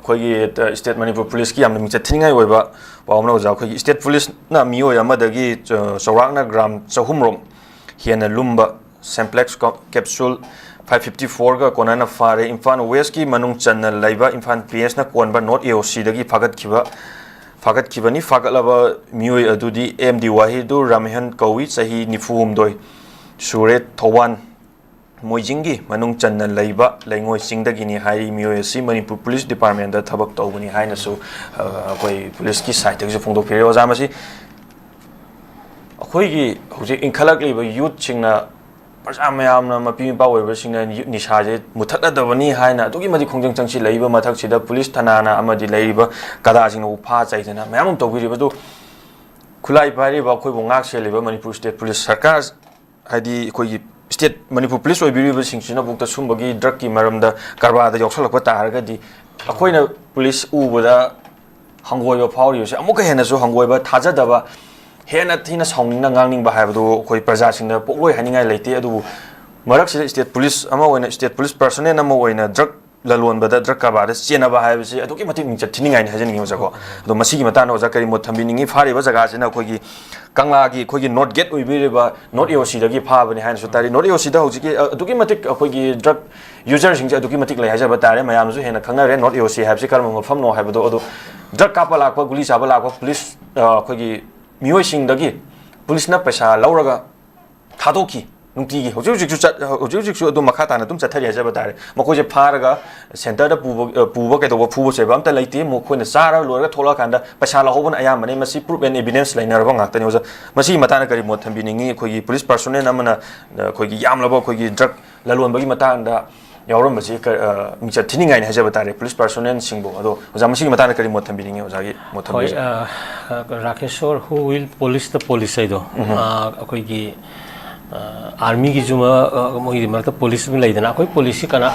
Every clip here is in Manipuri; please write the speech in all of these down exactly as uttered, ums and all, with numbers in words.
ꯑꯩꯈꯣꯏꯒꯤ ꯁ꯭ꯇꯦꯠ ꯃꯅꯤꯄꯨꯔ ꯄꯨꯂꯤꯁꯀꯤ ꯌꯥꯝꯅ ꯃꯤꯡꯆꯠ ꯊꯤꯅꯤꯡꯉꯥꯏ ꯑꯣꯏꯕ ꯄꯥꯎ ꯑꯃꯅ ꯑꯣꯖꯥ, ꯑꯩꯈꯣꯏꯒꯤ ꯁ꯭ꯇꯦꯠ ꯄꯨꯂꯤꯁꯅ ꯃꯤꯑꯣꯏ ꯑꯃꯗꯒꯤ ꯆ-, ꯆꯥꯎꯔꯥꯛꯅ ꯒ꯭ꯔꯥꯝ ꯆꯍꯨꯝ ꯔꯣꯝ ꯍꯦꯟꯅ ꯂꯨꯝꯕ ꯁꯦꯝꯄ꯭ꯂꯦꯛꯁ ꯀ-, ꯀꯦꯞꯁꯨꯜ ꯐꯥꯏꯚ ꯐꯤꯐꯇꯤ ꯐꯣꯔꯒ ꯀꯣꯟꯅꯅ ꯐꯥꯔꯦ꯫ ꯏꯝꯐꯥꯜ ꯋꯦꯁꯀꯤ ꯃꯅꯨꯡ ꯆꯟꯅ ꯂꯩꯕ ꯏꯝꯐꯥꯜ ꯄꯤ ꯑꯦꯁꯅ ꯀꯣꯟꯕ ꯅꯣꯔꯠ ꯑꯦ ꯑꯣ ꯁꯤꯗꯒꯤ ꯐꯥꯒꯠꯈꯤꯕ, ꯐꯥꯒꯠꯈꯤꯕꯅꯤ꯫ ꯐꯥꯒꯠꯂꯕ ꯃꯤꯑꯣꯏ ꯑꯗꯨꯗꯤ ꯑꯦꯝ ꯗꯤ ꯋꯥꯍꯤꯗꯨꯔ ꯔꯥꯃꯦꯍꯟ ꯀꯧꯏ, ꯆꯍꯤ ꯅꯤꯐꯨ ꯍꯨꯝꯗꯣꯏ ꯁꯨꯔꯦ, ꯊꯧꯕꯥꯜ ꯃꯣꯏꯖꯤꯡꯒꯤ ꯃꯅꯨꯡ ꯆꯟꯅ ꯂꯩꯕ ꯂꯩꯉꯣꯏ ꯆꯤꯡꯗꯒꯤꯅꯤ ꯍꯥꯏꯔꯤ꯫ ꯃꯤꯑꯣꯏ ꯑꯁꯤ ꯃꯅꯤꯄꯨꯔ ꯄꯨꯂꯤꯁ ꯗꯤꯄꯥꯔꯠꯃꯦꯟꯗ ꯊꯕꯛ ꯇꯧꯕꯅꯤ ꯍꯥꯏꯅꯁꯨ, ꯑ, ꯑꯩꯈꯣꯏ ꯄꯨꯂꯤꯁꯀꯤ ꯁꯥꯏꯠꯇꯒꯤꯁꯨ ꯐꯣꯡꯗꯣꯛꯄꯤꯔꯦ꯫ ꯑꯣꯖꯥ, ꯃꯁꯤ ꯑꯩꯈꯣꯏꯒꯤ ꯍꯧꯖꯤꯛ ꯏꯟꯈꯠꯂꯛꯂꯤꯕ ꯌꯨꯠꯁꯤꯡꯅ, ꯄ꯭ꯔꯖꯥ ꯃꯌꯥꯝꯅ, ꯃꯄꯤ ꯃꯄꯥ ꯑꯣꯏꯕꯁꯤꯡꯅ ꯌꯨꯠ ꯅꯤꯁꯥꯁꯦ ꯃꯨꯊꯠꯅꯗꯕꯅꯤ ꯍꯥꯏꯅ ꯑꯗꯨꯛꯀꯤ ꯃꯇꯤꯛ ꯈꯣꯡꯖꯪ ꯆꯪꯁꯤꯜꯂꯛꯏꯕ ꯃꯊꯛꯁꯤꯗ, ꯄꯨꯂꯤꯁ ꯊꯅꯥꯅ ꯑꯃꯗꯤ ꯂꯩꯔꯤꯕ ꯀꯗꯥꯁꯤꯡꯅꯕꯨ ꯐꯥ ꯆꯩꯗꯅ ꯃꯌꯥꯝ ꯑꯃ ꯇꯧꯕꯤꯔꯤꯕ ꯑꯗꯨ, ꯈꯨꯠꯂꯥꯏ ꯄꯥꯏꯔꯤꯕ ꯑꯩꯈꯣꯏꯕꯨ ꯉꯥꯛ ꯁꯦꯜꯂꯤꯕ ꯃꯅꯤꯄꯨꯔ ꯁ꯭ꯇꯦꯠ ꯄꯨꯂꯤꯁ ꯁꯔꯀꯥꯔ, ꯍꯥꯏꯗꯤ ꯑꯩꯈꯣꯏꯒꯤ ꯁ꯭ꯇꯦꯠ ꯃꯅꯤꯄꯨꯔ ꯄꯨꯂꯤꯁ ꯑꯣꯏꯕꯤꯔꯤꯕꯁꯤꯡꯁꯤꯅꯐꯥꯎꯗ ꯁꯨꯝꯕꯒꯤ ꯗ꯭ꯔꯒꯀꯤ ꯃꯔꯝꯗ ꯀꯔꯕꯥꯔꯗ ꯌꯥꯎꯁꯜꯂꯛꯄ ꯇꯥꯔꯒꯗꯤ, ꯑꯩꯈꯣꯏꯅ ꯄꯨꯂꯤꯁ ꯎꯕꯗ ꯍꯪꯒꯣꯏꯕ ꯐꯥꯎꯔꯤꯕꯁꯦ ꯑꯃꯨꯛꯀ ꯍꯦꯟꯅꯁꯨ ꯍꯪꯒꯣꯏꯕ, ꯊꯥꯖꯗꯕ, ꯍꯦꯟꯅ ꯊꯤꯅ ꯁꯥꯎꯅꯤꯡꯅ ꯉꯥꯡꯅꯤꯡꯕ ꯍꯥꯏꯕꯗꯨ ꯑꯩꯈꯣꯏ ꯄ꯭ꯔꯖꯥꯁꯤꯡꯗ ꯄꯣꯛꯂꯣꯏ ꯍꯥꯏꯅꯤꯡꯉꯥꯏ ꯂꯩꯇꯦ꯫ ꯑꯗꯨꯕꯨ ꯃꯔꯛꯁꯤꯗ ꯁ꯭ꯇꯦꯠ ꯄꯨꯂꯤꯁ ꯑꯃ ꯑꯣꯏꯅ, ꯁ꯭ꯇꯦꯠ ꯄꯨꯂꯤꯁ ꯄꯔꯁꯣꯅꯦꯜ ꯑꯃ ꯑꯣꯏꯅ ꯗ꯭ꯔꯒ ꯂꯂꯣꯟꯕꯗ, ꯗ꯭ꯔꯒ ꯀꯔꯕꯥꯔꯗ ꯆꯦꯟꯅꯕ ꯍꯥꯏꯕꯁꯤ ꯑꯗꯨꯛꯀꯤ ꯃꯇꯤꯛ ꯃꯤꯡꯆꯠ ꯊꯤꯅꯤꯡꯉꯥꯏꯅꯤ ꯍꯥꯏꯖꯅꯤꯡꯉꯤ, ꯑꯣꯖꯥ, ꯀꯣ꯫ ꯑꯗꯣ ꯃꯁꯤꯒꯤ ꯃꯇꯥꯡꯗ ꯑꯣꯖꯥ ꯀꯔꯤ ꯃꯣꯠ ꯊꯝꯕꯤꯅꯤꯡꯉꯤ? ꯐꯥꯔꯤꯕ ꯖꯒꯥꯁꯤꯅ ꯑꯩꯈꯣꯏꯒꯤ ꯀꯪꯂꯥꯒꯤ, ꯑꯩꯈꯣꯏꯒꯤ ꯅꯣꯔꯠ ꯒꯦꯠ ꯑꯣꯏꯕꯤꯔꯤꯕ ꯅꯣꯔꯠ ꯑꯦ ꯑꯣ ꯁꯤꯗꯒꯤ ꯐꯥꯕꯅꯤ ꯍꯥꯏꯅꯁꯨ ꯇꯥꯔꯤ꯫ ꯅꯣꯔꯠ ꯑꯦ ꯑꯣ ꯁꯤꯗ ꯍꯧꯖꯤꯛꯀꯤ, ꯑ, ꯑꯗꯨꯛꯀꯤ ꯃꯇꯤꯛ ꯑꯩꯈꯣꯏꯒꯤ ꯗ꯭ꯔꯒ ꯌꯨꯖꯔꯁꯤꯡꯁꯦ ꯑꯗꯨꯛꯀꯤ ꯃꯇꯤꯛ ꯂꯩ ꯍꯥꯏꯖꯕ ꯇꯥꯔꯦ꯫ ꯃꯌꯥꯝꯅꯁꯨ ꯍꯦꯟꯅ ꯈꯪꯅꯔꯦ ꯅꯣꯔꯠ ꯑꯦ ꯑꯣ ꯁꯤ ꯍꯥꯏꯕꯁꯤ ꯀꯔꯝꯕ ꯃꯐꯝꯅꯣ ꯍꯥꯏꯕꯗꯣ꯫ ꯑꯗꯣ ꯗ꯭ꯔꯒ ꯀꯥꯞꯄ ꯂꯥꯛꯄ, ꯒꯨꯂꯤ ꯆꯥꯕ ꯂꯥꯛꯄ ꯄꯨꯂꯤꯁ, ꯑ, ꯑꯩꯈꯣꯏꯒꯤ ꯃꯤꯑꯣꯏꯁꯤꯡꯗꯒꯤ ꯄꯨꯂꯤꯁꯅ ꯄꯩꯁꯥ ꯂꯧꯔꯒ ꯊꯥꯗꯣꯛꯈꯤ꯫ ꯅꯨꯡꯇꯤꯒꯤ ꯍꯧꯖꯤꯛ ꯍꯧꯖꯤꯛꯁꯨ ꯆꯠ-, ꯍꯧꯖꯤꯛ ꯍꯧꯖꯤꯛꯁꯨ ꯑꯗꯨꯝ ꯃꯈꯥ ꯇꯥꯅ ꯑꯗꯨꯝ ꯆꯠꯊꯔꯤ ꯍꯥꯏꯖꯕ ꯇꯥꯔꯦ꯫ ꯃꯈꯣꯏꯁꯦ ꯐꯥꯔꯒ ꯁꯦꯟꯇꯔꯗ ꯄꯨꯕ, ꯑ, ꯄꯨꯕ ꯀꯩꯗꯧꯕ ꯐꯨꯕ ꯆꯩꯕ ꯑꯝꯇ ꯂꯩꯇꯦ꯫ ꯃꯈꯣꯏꯅ ꯆꯥꯔ ꯂꯣꯏꯔꯒ ꯊꯣꯛꯂꯛꯑꯀꯥꯟꯗ ꯄꯩꯁꯥ ꯂꯧꯍꯧꯕꯅ ꯑꯌꯥꯝꯕꯅꯤ꯫ ꯃꯁꯤ proof and evidence ꯂꯩꯅꯔꯕ ꯉꯥꯛꯇꯅꯤ꯫ ꯑꯣꯖꯥ, ꯃꯁꯤꯒꯤ ꯃꯇꯥꯡꯗ ꯀꯔꯤ ꯃꯣꯠ ꯊꯝꯕꯤꯅꯤꯡꯉꯤ? ꯑꯩꯈꯣꯏꯒꯤ ꯄꯨꯂꯤꯁ ꯄꯔꯁꯣꯅꯦꯜ ꯑꯃꯅ, ꯑ, ꯑꯩꯈꯣꯏꯒꯤ ꯌꯥꯝꯂꯕ ꯑꯩꯈꯣꯏꯒꯤ ꯗ꯭ꯔꯒ ꯂꯂꯣꯟꯕꯒꯤ ꯃꯇꯥꯡꯗ ꯌꯥꯎꯔꯝꯕꯁꯤ ꯀ-, ꯑ, ꯃꯤꯡꯆꯠ ꯊꯤꯅꯤꯡꯉꯥꯏꯅꯤ ꯍꯥꯏꯖꯕ ꯇꯥꯔꯦ, ꯄꯨꯂꯤꯁ ꯄꯔꯁꯣꯅꯦꯜꯁꯤꯡꯕꯨ꯫ ꯑꯗꯣ ꯑꯣꯖꯥ, ꯃꯁꯤꯒꯤ ꯃꯇꯥꯡꯗ ꯀꯔꯤ ꯃꯣꯠ ꯊꯝꯕꯤꯅꯤꯡꯉꯤ? ꯑꯣꯖꯥꯒꯤ ꯃꯣꯠ ꯊꯝꯕꯤꯌꯨ꯫ ꯑ, ꯔꯥꯀꯦꯁꯣꯔ, who will police the police ꯍꯥꯏꯗꯣ, ꯑ, ꯑꯩꯈꯣꯏꯒꯤ ꯑꯥꯔꯃꯤꯒꯤꯁꯨ ꯃꯣꯏꯒꯤ ꯃꯔꯛꯇ ꯄꯨꯂꯤꯁ ꯑꯃ ꯂꯩꯗꯅ, ꯑꯩꯈꯣꯏ ꯄꯨꯂꯤꯁꯁꯤ ꯀꯅꯥ,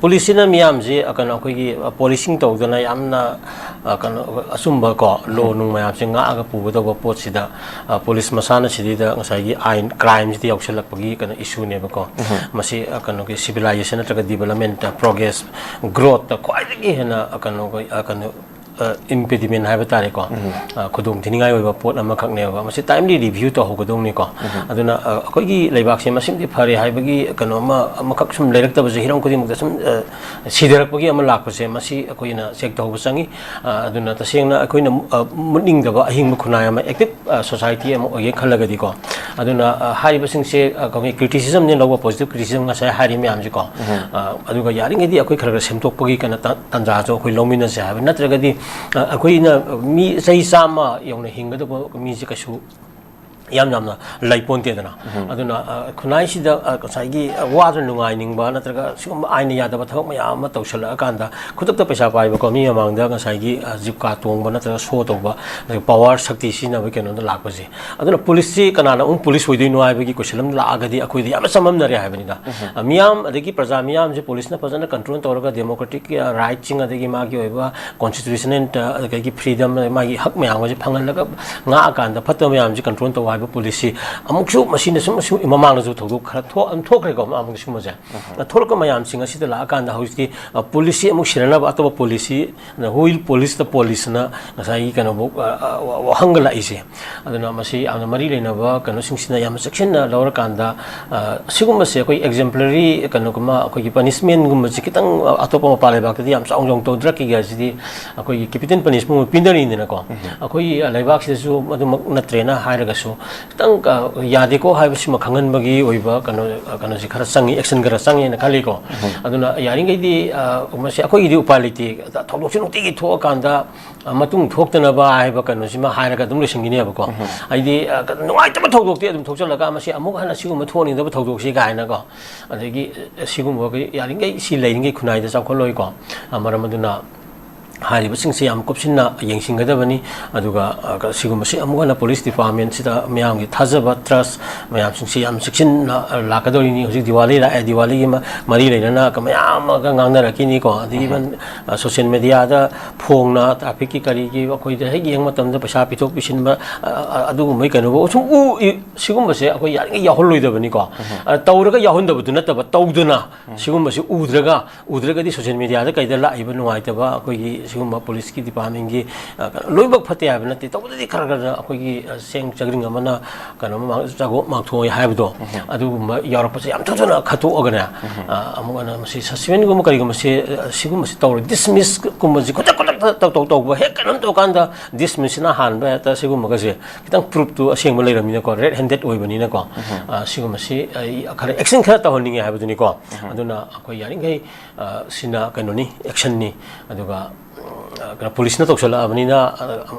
ꯄꯨꯂꯤꯁꯁꯤꯅ ꯃꯤꯌꯥꯝꯁꯤ ꯀꯩꯅꯣ ꯑꯩꯈꯣꯏꯒꯤ ꯄꯣꯂꯤꯁꯤꯡ ꯇꯧꯗꯅ ꯌꯥꯝꯅ ꯀꯩꯅꯣ ꯑꯆꯨꯝꯕ ꯀꯣ ꯂꯣ ꯅꯨꯡ ꯃꯌꯥꯝꯁꯦ ꯉꯥꯛꯑꯒ ꯄꯨꯒꯗꯧꯕ ꯄꯣꯠꯁꯤꯗ ꯄꯨꯂꯤꯁ ꯃꯁꯥꯅ ꯁꯤꯗꯩꯗ ꯉꯁꯥꯏꯒꯤ ꯑꯥꯏꯟ ꯀ꯭ꯔꯥꯏꯝꯁꯤꯗ ꯌꯥꯎꯁꯜꯂꯛꯄꯒꯤ ꯀꯩꯅꯣ ꯏꯁꯨꯅꯦꯕꯀꯣ꯫ ꯃꯁꯤ ꯀꯩꯅꯣꯒꯤ ꯁꯤꯚꯤꯂꯥꯏꯖꯦꯁꯟ ꯅꯠꯇ꯭ꯔꯒ ꯗꯤꯕꯂꯞꯃꯦꯟꯇ ꯄ꯭ꯔꯣꯒ꯭ꯔꯦꯁ ꯒ꯭ꯔꯣꯠꯇ ꯈ꯭ꯋꯥꯏꯗꯒꯤ ꯍꯦꯟꯅ ꯀꯩꯅꯣ ꯀꯩꯅꯣ ꯏꯝꯄꯦꯗꯤꯃꯦꯟ ꯍꯥꯏꯕ ꯇꯥꯔꯦꯀꯣ꯫ ꯈꯨꯗꯣꯡ ꯊꯤꯅꯤꯡꯉꯥꯏ ꯑꯣꯏꯕ ꯄꯣꯠ ꯑꯃꯈꯛꯅꯦꯕ꯫ ꯃꯁꯤ ꯇꯥꯏꯝꯂꯤ ꯔꯤꯚ꯭ꯌꯨ ꯇꯧꯍꯧꯒꯗꯧꯅꯤꯀꯣ꯫ ꯑꯗꯨꯅ ꯑꯩꯈꯣꯏꯒꯤ ꯂꯩꯕꯥꯛꯁꯦ ꯃꯁꯤꯃꯗꯤ ꯐꯔꯦ ꯍꯥꯏꯕꯒꯤ ꯀꯩꯅꯣ ꯑꯃ ꯑꯃꯈꯛ ꯁꯨꯝ ꯂꯩꯔꯛꯇꯕꯁꯦ, ꯍꯤꯔꯝ ꯈꯨꯗꯤꯡꯃꯛꯇ ꯁꯨꯝ ꯁꯤꯊꯔꯛꯄꯒꯤ ꯑꯃ ꯂꯥꯛꯄꯁꯦ, ꯃꯁꯤ ꯑꯩꯈꯣꯏꯅ ꯆꯦꯛ ꯇꯧꯍꯧꯕ ꯆꯪꯉꯤ꯫ ꯑꯗꯨꯅ ꯇꯁꯦꯡꯅ ꯑꯩꯈꯣꯏꯅ ꯃꯨꯠꯅꯤꯡꯗꯕ ꯑꯍꯤꯡꯕ ꯈꯨꯟꯅꯥꯏ ꯑꯃ, ꯑꯦꯛꯇꯤꯞ ꯁꯣꯁꯥꯏꯇꯤ ꯑꯃ ꯑꯣꯏꯒꯦ ꯈꯜꯂꯒꯗꯤꯀꯣ꯫ ꯑꯗꯨꯅ ꯍꯥꯏꯔꯤꯕꯁꯤꯡꯁꯦ ꯑꯩꯈꯣꯏꯒꯤ ꯀ꯭ꯔꯤꯇꯤꯁꯤꯖꯝꯅꯦ ꯂꯧꯕ, ꯄꯣꯖꯤꯇꯤꯞ ꯀ꯭ꯔꯤꯇꯤꯁꯤꯖꯝ ꯉꯁꯥꯏ ꯍꯥꯏꯔꯤ ꯃꯌꯥꯝꯁꯦꯀꯣ꯫ ꯑꯗꯨꯒ ꯌꯥꯔꯤꯉꯩꯗꯤ ꯑꯩꯈꯣꯏ ꯈꯔ ꯈꯔ ꯁꯦꯝꯗꯣꯛꯄꯒꯤ ꯀꯩꯅꯣ ꯇꯥꯟꯖꯥꯁꯨ ꯑꯩꯈꯣꯏ ꯂꯧꯃꯤꯟꯅꯁꯦ ꯍꯥꯏꯕ, ꯅꯠꯇ꯭ꯔꯒꯗꯤ ꯑꯩꯈꯣꯏꯅ ꯃꯤ ꯆꯍꯤ ꯆꯥꯝꯃ ꯌꯧꯅ ꯍꯤꯡꯒꯗꯕ ꯃꯤꯁꯦ ꯀꯩꯁꯨ ꯌꯥꯝ ꯌꯥꯝꯅ ꯂꯩꯄꯣꯟꯇꯦꯗꯅ꯫ ꯑꯗꯨꯅ ꯈꯨꯟꯅꯥꯏꯁꯤꯗ ꯉꯁꯥꯏꯒꯤ ꯋꯥꯗꯨꯅ ꯅꯨꯡꯉꯥꯏꯅꯤꯡꯕ ꯅꯠꯇ꯭ꯔꯒ ꯁꯤꯒꯨꯝꯕ ꯑꯥꯏꯟꯅ ꯌꯥꯗꯕ ꯊꯕꯛ ꯃꯌꯥꯝ ꯑꯃ ꯇꯧꯁꯜꯂꯛꯑꯀꯥꯟꯗ, ꯈꯨꯗꯛꯇ ꯄꯩꯁꯥ ꯄꯥꯏꯕꯀꯣ, ꯃꯤ ꯃꯃꯥꯡꯗ ꯉꯁꯥꯏꯒꯤ ꯖꯤꯞꯀꯥ ꯇꯣꯡꯕ ꯅꯠꯇ꯭ꯔꯒ ꯁꯣ ꯇꯧꯕ, ꯑꯗꯒꯤ ꯄꯋꯥꯔ ꯁꯛꯇꯤ ꯁꯤꯖꯤꯟꯅꯕꯒꯤ ꯀꯩꯅꯣꯗ ꯂꯥꯛꯄꯁꯦ꯫ ꯑꯗꯨꯅ ꯄꯨꯂꯤꯁꯁꯤ ꯀꯅꯥꯅ ꯑꯃꯨꯛ ꯄꯨꯂꯤꯁ ꯑꯣꯏꯗꯣꯏꯅꯣ ꯍꯥꯏꯕꯒꯤ ꯀꯣꯏꯁꯟ ꯑꯃ ꯂꯥꯛꯑꯒꯗꯤ ꯑꯩꯈꯣꯏꯗ ꯌꯥꯝꯅ ꯆꯃꯝꯅꯔꯦ ꯍꯥꯏꯕꯅꯤꯗ꯫ ꯃꯤꯌꯥꯝ ꯑꯗꯒꯤ ꯄ꯭ꯔꯖꯥ ꯃꯤꯌꯥꯝꯁꯦ ꯄꯨꯂꯤꯁꯅ ꯐꯖꯅ ꯀꯟꯇ꯭ꯔꯣꯜ ꯇꯧꯔꯒ ꯗꯦꯃꯣꯀ꯭ꯔꯦꯇꯤꯛ ꯔꯥꯏꯠꯁꯤꯡ ꯑꯗꯒꯤ ꯃꯥꯒꯤ ꯑꯣꯏꯕ ꯀꯣꯟꯁꯇꯤꯇ꯭ꯌꯨꯁꯅꯦꯜ ꯑꯗꯒꯤ ꯐ꯭ꯔꯤꯗꯝ, ꯃꯥꯒꯤ ꯍꯛ ꯃꯌꯥꯝ ꯑꯁꯤ ꯐꯪꯍꯜꯂꯒ ꯉꯥꯛꯑꯀꯥꯟꯗ ꯐꯠꯇꯕ ꯃꯌꯥꯝꯁꯤ ꯀꯟꯇ꯭ꯔꯣꯜ ꯇꯧ ꯍꯥꯏꯕ ꯄꯣꯂꯤꯁꯤ ꯑꯃꯨꯛꯁꯨ ꯃꯁꯤꯅ ꯁꯨꯝ, ꯁꯨꯝ ꯃꯃꯥꯡꯗꯁꯨ ꯊꯧꯗꯣꯛ ꯈꯔ ꯊꯣꯛ-, ꯑꯗꯨꯝ ꯊꯣꯛꯈ꯭ꯔꯦꯀꯣ, ꯃꯃꯥꯡꯗ ꯁꯨꯝꯕꯁꯦ꯫ ꯊꯣꯛꯂꯛꯄ ꯃꯌꯥꯝꯁꯤꯡ ꯑꯁꯤꯗ ꯂꯥꯛꯑꯀꯥꯟꯗ ꯍꯧꯖꯤꯛꯇꯤ, ꯑ, ꯄꯨꯂꯤꯁꯁꯤ ꯑꯃꯨꯛ ꯁꯤꯔꯅꯕ ꯑꯇꯣꯞꯄ ꯄꯨꯂꯤꯁꯁꯤ, who will police the police ꯅ ꯉꯁꯥꯏꯒꯤ ꯀꯩꯅꯣꯐꯧ, ꯑ, ꯑ, ꯋꯥ-, ꯋꯥꯍꯪꯒ ꯂꯥꯛꯏꯁꯦ꯫ ꯑꯗꯨꯅ ꯃꯁꯤ ꯌꯥꯝꯅ ꯃꯔꯤ ꯂꯩꯅꯕ ꯀꯩꯅꯣꯁꯤꯡꯁꯤꯅ ꯌꯥꯝꯅ ꯆꯦꯛꯁꯤꯟꯅ ꯂꯧꯔꯀꯥꯟꯗ, ꯑ, ꯁꯤꯒꯨꯝꯕꯁꯦ ꯑꯩꯈꯣꯏ ꯑꯦꯛꯖꯦꯝꯄ꯭ꯂꯔꯤ ꯀꯩꯅꯣꯒꯨꯝꯕ, ꯑꯩꯈꯣꯏꯒꯤ ꯄꯅꯤꯁꯃꯦꯟꯒꯨꯝꯕꯁꯦ ꯈꯤꯇꯪ, ꯑ, ꯑꯇꯣꯞꯄ ꯃꯄꯥꯟ ꯂꯩꯕꯥꯛꯇꯗꯤ ꯌꯥꯝ ꯆꯥꯎꯅ ꯆꯥꯎꯅ ꯇꯧꯗ꯭ꯔꯥ ꯀꯤꯒꯦ ꯍꯥꯏꯁꯤꯗꯤ, ꯑꯩꯈꯣꯏꯒꯤ ꯀꯦꯄꯤꯇꯦꯜ ꯄꯅꯤꯁꯃꯦꯟ ꯄꯤꯅꯔꯤꯅꯤꯅꯀꯣ꯫ ꯑꯩꯈꯣꯏꯒꯤ, ꯑ, ꯂꯩꯕꯥꯛꯁꯤꯗꯁꯨ ꯑꯗꯨꯃꯛ ꯅꯠꯇ꯭ꯔꯦꯅ ꯍꯥꯏꯔꯒꯁꯨ, ꯈꯤꯇꯪ, ꯑ, ꯌꯥꯗꯦꯀꯣ ꯍꯥꯏꯕꯁꯤꯃ ꯈꯪꯍꯟꯕꯒꯤ ꯑꯣꯏꯕ ꯀꯩꯅꯣ, ꯑ, ꯀꯩꯅꯣꯁꯤ ꯈꯔ ꯆꯪꯉꯤ, ꯑꯦꯛꯁꯟ ꯈꯔ ꯆꯪꯉꯦꯅ ꯈꯜꯂꯤꯀꯣ꯫ ꯑꯗꯨꯅ ꯌꯥꯔꯤꯈꯩꯗꯤ, ꯑ, ꯃꯁꯤ ꯑꯩꯈꯣꯏꯒꯤꯗꯤ ꯎꯄꯥꯏ ꯂꯩꯇꯦ꯫ ꯊꯧꯗꯣꯛꯁꯤ ꯅꯨꯡꯇꯤꯒꯤ ꯊꯣꯛꯑꯀꯥꯟꯗ, ꯑ, ꯃꯇꯨꯡ ꯊꯣꯛꯇꯅꯕ ꯍꯥꯏꯕ ꯀꯩꯅꯣꯁꯤꯃ ꯍꯥꯏꯔꯒ ꯑꯗꯨꯝ ꯂꯣꯏꯁꯤꯟꯈꯤꯅꯦꯕꯀꯣ꯫ ꯍꯥꯏꯗꯤ, ꯑ, ꯅꯨꯡꯉꯥꯏꯇꯕ ꯊꯧꯗꯣꯛꯇꯤ ꯑꯗꯨꯝ ꯊꯣꯛꯆꯜꯂꯒ ꯃꯁꯤ ꯑꯃꯨꯛ ꯍꯟꯅ ꯁꯤꯒꯨꯝꯕ ꯊꯣꯛꯍꯟꯅꯤꯡꯗꯕ ꯊꯧꯗꯣꯛꯁꯤ ꯀꯥꯏꯅꯀꯣ꯫ ꯑꯗꯒꯤ, ꯑ, ꯁꯤꯒꯨꯝꯕ ꯑꯩꯈꯣꯏ ꯌꯥꯔꯤꯈꯩ ꯁꯤ ꯂꯩꯔꯤꯉꯩ ꯈꯨꯟꯅꯥꯏꯗ ꯆꯥꯎꯈꯠꯂꯣꯏꯀꯣ꯫ ꯑ, ꯃꯔꯝ ꯑꯗꯨꯅ ꯍꯥꯏꯔꯤꯕꯁꯤꯡꯁꯤ ꯌꯥꯝ ꯀꯨꯞꯁꯤꯟꯅ ꯌꯦꯡꯁꯤꯟꯒꯗꯕꯅꯤ꯫ ꯑꯗꯨꯒ, ꯑ, ꯁꯤꯒꯨꯝꯕꯁꯤ ꯑꯃꯨꯛ ꯍꯟꯅ ꯄꯨꯂꯤꯁ ꯗꯤꯄꯥꯔꯠꯃꯦꯟꯁꯤꯗ ꯃꯤꯌꯥꯝꯒꯤ ꯊꯥꯖꯕ, ꯇ꯭ꯔꯁ ꯃꯌꯥꯝꯁꯤꯡꯁꯤ ꯌꯥꯝ ꯆꯦꯛꯁꯤꯟꯅ, ꯑ, ꯂꯥꯛꯀꯗꯧꯔꯤꯅꯤ꯫ ꯍꯧꯖꯤꯛ ꯗꯤꯋꯥꯂꯤ ꯂꯥꯛꯑꯦ, ꯗꯤꯋꯥꯂꯤꯒꯤ ꯃ-, ꯃꯔꯤ ꯂꯩꯅꯅ ꯀ-, ꯃꯌꯥꯝ ꯑꯃꯒ ꯉꯥꯡꯅꯔꯛꯈꯤꯅꯤꯀꯣ꯫ ꯑꯗꯒꯤ ꯏꯚꯟ, ꯑ, ꯁꯣꯁꯤꯌꯦꯜ ꯃꯦꯗꯤꯌꯥꯗ ꯐꯣꯡꯅ ꯇ꯭ꯔꯥꯐꯤꯛꯀꯤ ꯀꯔꯤꯒꯤ ꯑꯩꯈꯣꯏꯗ ꯍꯦꯛ ꯌꯦꯡꯕ ꯃꯇꯝꯗ ꯄꯩꯁꯥ ꯄꯤꯊꯣꯛ ꯄꯤꯁꯤꯟꯕ, ꯑ, ꯑ, ꯑꯗꯨꯒꯨꯝꯕꯒꯤ ꯀꯩꯅꯣꯕꯨ ꯁꯨꯝ ꯎ-, ꯏ-, ꯁꯤꯒꯨꯝꯕꯁꯦ ꯑꯩꯈꯣꯏ ꯌꯥꯔꯤꯉꯩ ꯌꯥꯎꯍꯜꯂꯣꯏꯗꯕꯅꯤꯀꯣ꯫ ꯑ, ꯇꯧꯔꯒ ꯌꯥꯎꯍꯟꯗꯕꯗꯨ ꯅꯠꯇꯕ, ꯇꯧꯗꯨꯅ ꯁꯤꯒꯨꯝꯕꯁꯤ ꯎꯗ꯭ꯔꯒ, ꯎꯗ꯭ꯔꯒꯗꯤ ꯁꯣꯁꯤꯌꯦꯜ ꯃꯦꯗꯤꯌꯥꯗ ꯀꯩꯗ ꯂꯥꯛꯏꯕ ꯅꯨꯡꯉꯥꯏꯇꯕ ꯑꯩꯈꯣꯏꯒꯤ ꯁꯤꯒꯨꯝꯕ ꯄꯨꯂꯤꯁꯀꯤ ꯗꯤꯄꯥꯔꯠꯃꯦꯟꯒꯤ, ꯑ, ꯂꯣꯏꯅꯃꯛ ꯐꯠꯇꯦ ꯍꯥꯏꯕ ꯅꯠꯇꯦ, ꯇꯧꯕꯗꯗꯤ ꯈꯔ ꯈꯔ ꯑꯩꯈꯣꯏꯒꯤ, ꯑ, ꯆꯦꯡ ꯆꯒ꯭ꯔꯤꯡ ꯑꯃꯅ ꯀꯩꯅꯣꯝꯃ ꯃꯥꯡ-, ꯆꯒꯣꯞ ꯃꯥꯡꯊꯣꯛꯏ ꯍꯥꯏꯕꯗꯣ, ꯑꯗꯨꯒꯨꯝꯕ ꯌꯥꯎꯔꯛꯄꯁꯦ ꯌꯥꯝ ꯊꯨ ꯊꯨꯅ ꯈꯠꯇꯣꯛꯑꯒꯅꯦ, ꯑ, ꯑꯃꯨꯛ ꯍꯟꯅ ꯃꯁꯤ ꯁꯁꯄꯦꯟꯒꯨꯝꯕ ꯀꯔꯤꯒꯨꯝꯕꯁꯦ, ꯑ, ꯁꯤꯒꯨꯝꯕꯁꯦ ꯇꯧꯔꯦ, ꯗꯤꯁꯃꯤꯁꯀꯨꯝꯕꯁꯦ ꯈꯨꯗꯛ ꯈꯨꯗꯛꯇ ꯇꯧ ꯇꯧ ꯇꯧꯕ, ꯍꯦꯛ ꯀꯩꯅꯣꯝ ꯇꯧꯀꯥꯟꯗ ꯗꯤꯁꯃꯤꯁꯁꯤꯅ ꯍꯥꯟꯕ, ꯍꯦꯛꯇ ꯁꯤꯒꯨꯝꯕꯒꯁꯦ ꯈꯤꯇꯪ ꯄ꯭ꯔꯨꯐꯇꯨ ꯑꯁꯦꯡꯕ ꯂꯩꯔꯝꯅꯤꯅꯀꯣ, ꯔꯦꯗ ꯍꯦꯟꯗꯦꯗ ꯑꯣꯏꯕꯅꯤꯅꯀꯣ, ꯑ, ꯁꯤꯒꯨꯝꯕꯁꯤ ꯑꯩ ꯈꯔ ꯑꯦꯛꯁꯟ ꯈꯔ ꯇꯧꯍꯟꯅꯤꯡꯉꯦ ꯍꯥꯏꯕꯗꯨꯅꯤꯀꯣ꯫ ꯑꯗꯨꯅ ꯑꯩꯈꯣꯏ ꯌꯥꯔꯤꯈꯩ, ꯑ, ꯁꯤꯅ ꯀꯩꯅꯣꯅꯤ, ꯑꯦꯛꯁꯟꯅꯤ꯫ ꯑꯗꯨꯒ, ꯎꯝ, ꯑ, ꯀꯩꯅꯣ, ꯄꯨꯂꯤꯁꯅ ꯇꯧꯁꯜꯂꯛꯑꯕꯅꯤꯅ,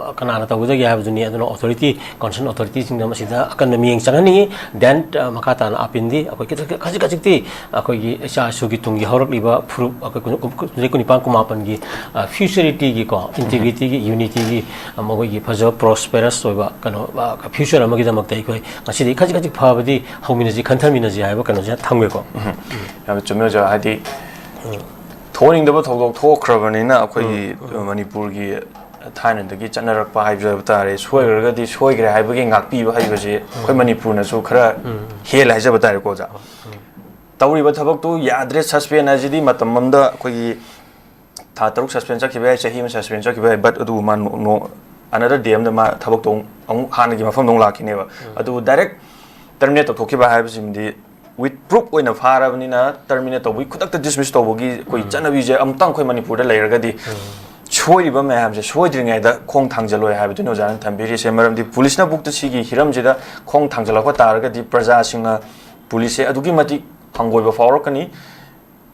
ꯑ, ꯀꯅꯥꯅ ꯇꯧꯒꯗꯒꯦ ꯍꯥꯏꯕꯗꯨꯅꯤ꯫ ꯑꯗꯨꯅ ꯑꯣꯊꯣꯔꯤꯇꯤ, ꯀꯟꯁꯔꯟ ꯑꯣꯊꯣꯔꯤꯇꯤꯁꯤꯡꯅ ꯃꯁꯤꯗ ꯑꯀꯟꯕ ꯃꯤꯠꯌꯦꯡ ꯆꯪꯍꯟꯅꯤꯡꯉꯤ꯫ ꯗꯦꯟ, ꯑ, ꯃꯈꯥ ꯇꯥꯅ ꯑꯥꯄꯤꯟꯗꯤ ꯑꯩꯈꯣꯏ ꯈꯖꯤꯛ, ꯈꯖꯤꯛ ꯈꯖꯤꯛꯇꯤ ꯑꯩꯈꯣꯏꯒꯤ ꯏꯆꯥ ꯏꯁꯨꯒꯤ ꯇꯨꯡꯒꯤ ꯍꯧꯔꯛꯂꯤꯕ ꯐꯨꯔꯨꯞ, ꯑꯩꯈꯣꯏ ꯀꯨꯟ-, ꯀꯨꯟ-, ꯀꯨꯟ-, ꯀꯨꯟꯅꯤꯄꯥꯟ, ꯀꯨꯟꯃꯥꯄꯟꯒꯤ, ꯑ, ꯐ꯭ꯌꯨꯆꯔꯤꯇꯤꯒꯤꯀꯣ, ꯏꯟꯇꯤꯒ꯭ꯔꯤꯇꯤꯒꯤ, ꯌꯨꯅꯤꯇꯤꯒꯤ, ꯑ, ꯃꯈꯣꯏꯒꯤ ꯐꯖꯕ ꯄ꯭ꯔꯣꯁꯄꯦꯔꯁ ꯑꯣꯏꯕ ꯀꯩꯅꯣ, ꯑ, ꯐ꯭ꯌꯨꯆꯔ ꯑꯃꯒꯤꯗꯃꯛꯇ ꯑꯩꯈꯣꯏ ꯉꯁꯤꯗꯤ ꯈꯖꯤꯛ ꯈꯖꯤꯛ ꯐꯕꯗꯤ ꯍꯧꯃꯤꯟꯅꯁꯤ, ꯈꯟꯊꯃꯤꯟꯅꯁꯤ ꯍꯥꯏꯕ ꯀꯩꯅꯣꯁꯦ ꯊꯝꯒꯦꯀꯣ꯫ ꯌꯥꯝꯅ ꯆꯨꯝꯃꯦ, ꯑꯣꯖꯥ꯫ ꯍꯥꯏꯗꯤ, ꯊꯣꯛꯍꯟꯅꯤꯡꯗꯕ ꯊꯧꯗꯣꯛ ꯊꯣꯛꯈ꯭ꯔꯕꯅꯤꯅ ꯑꯩꯈꯣꯏꯒꯤ ꯃꯅꯤꯄꯨꯔꯒꯤ ꯊꯥꯏꯅꯗꯒꯤ ꯆꯠꯅꯔꯛꯄ ꯍꯥꯏꯕ ꯇꯥꯔꯦ, ꯁꯣꯏꯈ꯭ꯔꯒꯗꯤ ꯁꯣꯏꯈ꯭ꯔꯦ ꯍꯥꯏꯕꯒꯤ ꯉꯥꯛꯄꯤꯕ ꯍꯩꯕꯁꯦ ꯑꯩꯈꯣꯏ ꯃꯅꯤꯄꯨꯔꯅꯁꯨ ꯈꯔ ꯍꯦꯜꯂꯦ ꯍꯥꯏꯖꯕ ꯇꯥꯔꯦꯀꯣ, ꯑꯣꯖꯥ꯫ ꯇꯧꯔꯤꯕ ꯊꯕꯛꯇꯨ ꯌꯥꯗ꯭ꯔꯦ, ꯁꯁꯄꯦꯟ ꯍꯥꯏꯁꯤꯗꯤ ꯃꯇꯝ ꯑꯃꯗ ꯑꯩꯈꯣꯏꯒꯤ ꯊꯥ ꯇꯔꯨꯛ ꯁꯁꯄꯦꯟ ꯆꯠꯈꯤꯕ ꯌꯥꯏ, ꯆꯍꯤ ꯑꯃ ꯁꯁꯄꯦꯟ ꯆꯠꯈꯤꯕ ꯌꯥꯏ, but ꯑꯗꯨꯕꯨ ꯃꯥ ꯅꯣ-, ꯅꯣ-, another day ꯑꯃꯗ ꯃꯥ ꯊꯕꯛꯇꯣ ꯑꯃꯨꯛ, ꯑꯃꯨꯛ ꯍꯥꯟꯅꯒꯤ ꯃꯐꯝꯗ ꯑꯃꯨꯛ ꯂꯥꯛꯈꯤꯅꯦꯕ꯫ ꯑꯗꯨꯕꯨ ꯗꯥꯏꯔꯦꯛ ꯇꯔꯃꯤꯅꯦꯠ ꯇꯧꯊꯣꯛꯈꯤꯕ ꯍꯥꯏꯕꯁꯤꯃꯗꯤ with proof ꯑꯣꯏꯅ ꯐꯥꯔꯕꯅꯤꯅ ꯇꯔꯃꯤꯅꯦꯠ ꯇꯧꯕꯒꯤ, ꯈꯨꯗꯛꯇ ꯗꯤꯁꯃꯤꯁ ꯇꯧꯕꯒꯤ ꯑꯩꯈꯣꯏ ꯆꯠꯅꯕꯤꯁꯦ ꯑꯃꯨꯛꯇꯪ ꯑꯩꯈꯣꯏ ꯃꯅꯤꯄꯨꯔꯗ ꯂꯩꯔꯒꯗꯤ ꯁꯣꯏꯔꯤꯕ ꯃꯌꯥꯝꯁꯦ ꯁꯣꯏꯗ꯭ꯔꯤꯉꯩꯗ ꯈꯣꯡ ꯊꯥꯡꯖꯜꯂꯣꯏ ꯍꯥꯏꯕꯗꯨꯅꯤ ꯑꯣꯖꯥꯅ ꯊꯝꯕꯤꯔꯤꯁꯦ꯫ ꯃꯔꯝꯗꯤ ꯄꯨꯂꯤꯁꯅ ꯕꯨꯛꯇ ꯁꯤꯒꯤ ꯍꯤꯔꯝꯁꯤꯗ ꯈꯣꯡ ꯊꯥꯡꯖꯜꯂꯛꯄ ꯇꯥꯔꯒꯗꯤ ꯄ꯭ꯔꯖꯥꯁꯤꯡꯅ ꯄꯨꯂꯤꯁꯁꯦ ꯑꯗꯨꯛꯀꯤ ꯃꯇꯤꯛ ꯍꯪꯒꯣꯏꯕ ꯐꯥꯎꯔꯛꯀꯅꯤ꯫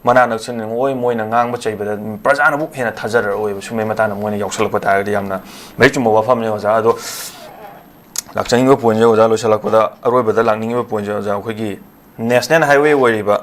ꯃꯅꯥꯛ ꯅꯛꯁꯤꯟꯅꯤꯡꯉꯣꯏ, ꯃꯣꯏꯅ ꯉꯥꯡꯕ ꯆꯩꯕꯗ ꯄ꯭ꯔꯖꯥꯅ ꯑꯃꯨꯛ ꯍꯦꯟꯅ ꯊꯥꯖꯔꯛꯑꯣꯏꯕ꯫ ꯁꯨꯝꯕꯩ ꯃꯇꯥꯡꯗ ꯃꯣꯏꯅ ꯌꯥꯎꯁꯜꯂꯛꯄ ꯇꯥꯔꯒꯗꯤ ꯌꯥꯝꯅ ꯃꯔꯤꯛ ꯆꯨꯝꯕ ꯋꯥꯐꯝꯅꯤ ꯑꯣꯖꯥ꯫ ꯑꯗꯣ ꯂꯥꯛꯆꯅꯤꯡꯕ ꯄꯣꯏꯟꯁꯦ ꯑꯣꯖꯥ, ꯂꯣꯏꯁꯤꯜꯂꯛꯄꯗ ꯑꯔꯣꯏꯕꯗ ꯂꯥꯛꯅꯤꯡꯉꯤꯕ ꯄꯣꯏꯟꯁꯦ ꯑꯣꯖꯥ, ꯑꯩꯈꯣꯏꯒꯤ ꯅꯦꯁꯅꯦꯜ ꯍꯥꯏꯋꯦ ꯑꯣꯏꯔꯤꯕ